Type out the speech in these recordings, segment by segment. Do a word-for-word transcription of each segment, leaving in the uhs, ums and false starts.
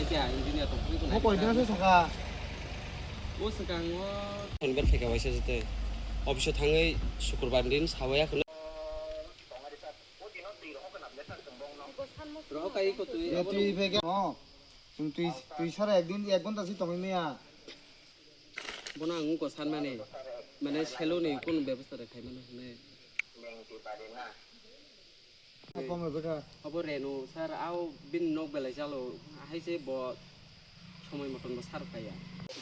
Kya engineer tong phuru ko Mo nai koi dina sa. Se saka. O swkang o. Shonibar phaika waisa jete. Office o thangwi Shukurbar din sawaya khwna. Rohok kai ko twi. Ya twi phaika. Oh. Chwng twi, twi sara ekdin, ek ghonta se tongwi maya. Bono ang wngkha sanmani, mane salon ni kunu bebosta de khaimani hwnwi. Apa mo beka? Abo Renu sir, ao bini nok belai chalo, hai se bo somoi moton bo sar phaiya.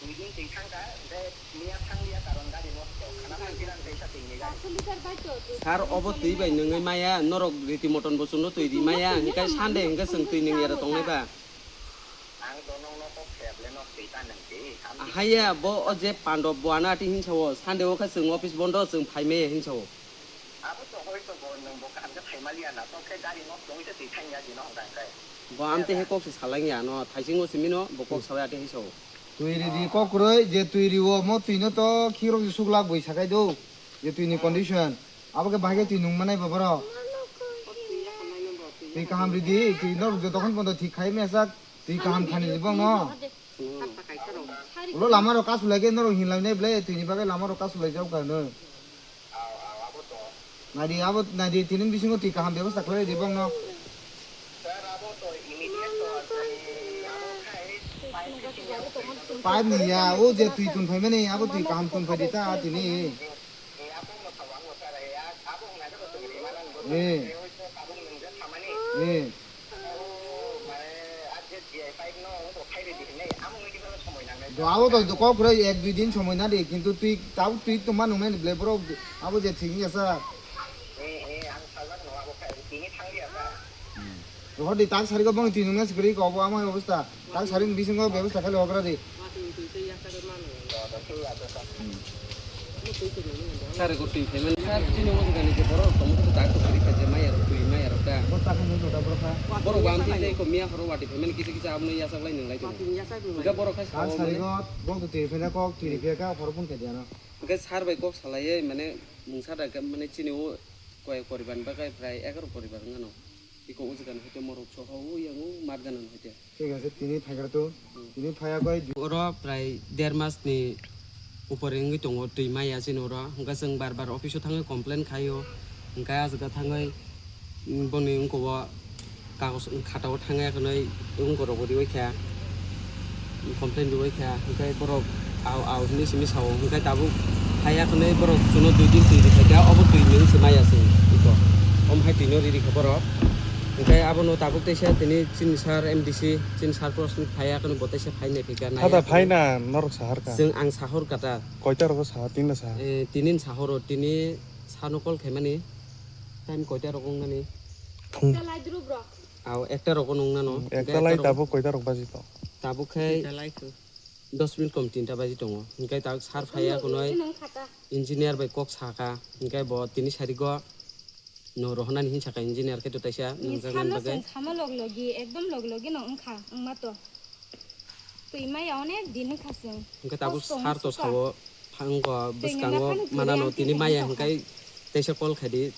Dui din twi thangkha, je miya thangliya karon gari nosto, khana thangphilang teisa twi ni gari. Sir, obo twi bai nungwi maya, norok riti moton bo chwngno twi ri maya, hinkhe Sunday hinkhe chwng twi nung era tongnai ba. Ang to nokno kok khe ble nok twi ta nang twi. Haiya, bo o je Pandop bo ano ati hinsa o, Sunday o khe chwng office bondo, chwng phai maya hinsa o. Abo to hoi to bo nwng bo kaham khe phai maliya na, to khe gari nok tongwi se twi thang ya di no hwnkha khe. Bo amte he kok se salang ya no, thaising o simi no, bo kok sawi ati hinsa o. Twi ri di kok kwrwi, je twi ri o, mo twi no to khirok je suglak bui sakai do, je twi ni condition. Abo khe bahai khe twi nung manai ba borok. Twi kaham ri di, twi norok jotokhon pondo thik khai mesa. Twi kaham khani di bong no. Ulo lama rok kasu lai khe norok hinlai nai ble, twi ni bagwi lama rok kasu lai jak kha no. Nadi abo, nadi tini bisingo twi kaham bebosta khlai di bong no. Pipe ni ya, o je twi tun phai mani, abo twi kaham tun phai di ta tini. Eh. Eh. Do abo to kok kwrwi ek dui din somoi na di, kintu twi tabuk twi tongma nungnai ni ble borok abo je thik ya sa. Rohor di tak sari ko bong twi nungna sikri ko abo ama obostha. Tak sari bisingo bebosta khali ogra di. Sir, ko twi payment. Sir, chini o jagani je borok tongma khe tak to sari kha je maya rok twi maya rok da. Bo tak ni jota borok kha. Borok wa amtwi tei ko miya horo wati payment kisa kisa aboni yasak lai nung lai tongo. Ga borok kha. Tak sari go bong twi payment kok twi payment ka horo phone kha diano. Hwnkhe sir bai kok salaiwi mane mungsa da khe mane chini o koi poribar ni bagwi prai egaroh poribar wngano. Iko o jagani hoite morok soho o yang o mat gana hoite. Thik ache, tini phaigra to, tini phaiya bai. Oro prai der mas ni upor wngwi tongo twi maya chini oro. Hwnkhe chwng bar bar office o thangwi complain khaio. Hwnkhe ah jaga thangwi boni wngkha o kagoj khata o thangya hwnwi wngkha rok bo riwi kha. Complain riwi kha, hwnkhe borok au au hinwi simi sao, hwnkhe tabuk haiya hwnwi borok chwngno dui din twi rwkha khe, obo twi nwng se maya se iko. Omo hai twino ri rikha borok, hwnkhe abono tabuk teisa tini chini sir M D C, chini sir Prosmit phaiya hwnwi bo teisa phai nai phikha, naiya hwnwi. Phai na norok sahar kha? Chwng ang sahor kha ta. Koita rogo saha, tini saha? Eh, tini sahoro, tini sano call khaimani, time koita rogo wngnani? Phung. Ekta lai dru bro. Ao, ekta rogo nung nano. Hmm, hwnkhe ekta lai ekta rogo tabuk koita rok baji to? Tabuk khai duita lai kho. Dos minute kom tinta baji tongo. Hwnkhe tabuk sar phaiya khwnwi engineer bai kok saka. Hwnkhe bo tini sarigo no rohonani hinwi saka engineer khe to taisa nung jaknani bagwi. Samo log logi, ekdom log logi no wngkha, wngma to. Twi maya onek din wngkha chwng. Hwnkhe tabuk sar to sao, phango bwskango manano tini maya hwnkhe teisa call khaidi.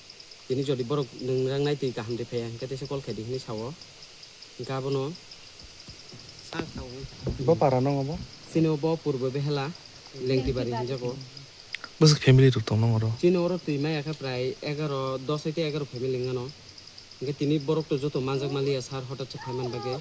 Tini jodi borok nwng rangnai twi kaham ri phaiya hwnkhe teisa call khaidi hinwi sao. Hwnkhe abono bo para nang abo? Chini bo purbo behela Lengtibari hinjago. Bwswk family rok tong nang oro? Chini oro twi maya khe prai egaro, dos hai tei egaro family wngano. Hwnkhe tini borok to joto manjak maliya sir hotat se phaiman bagwi.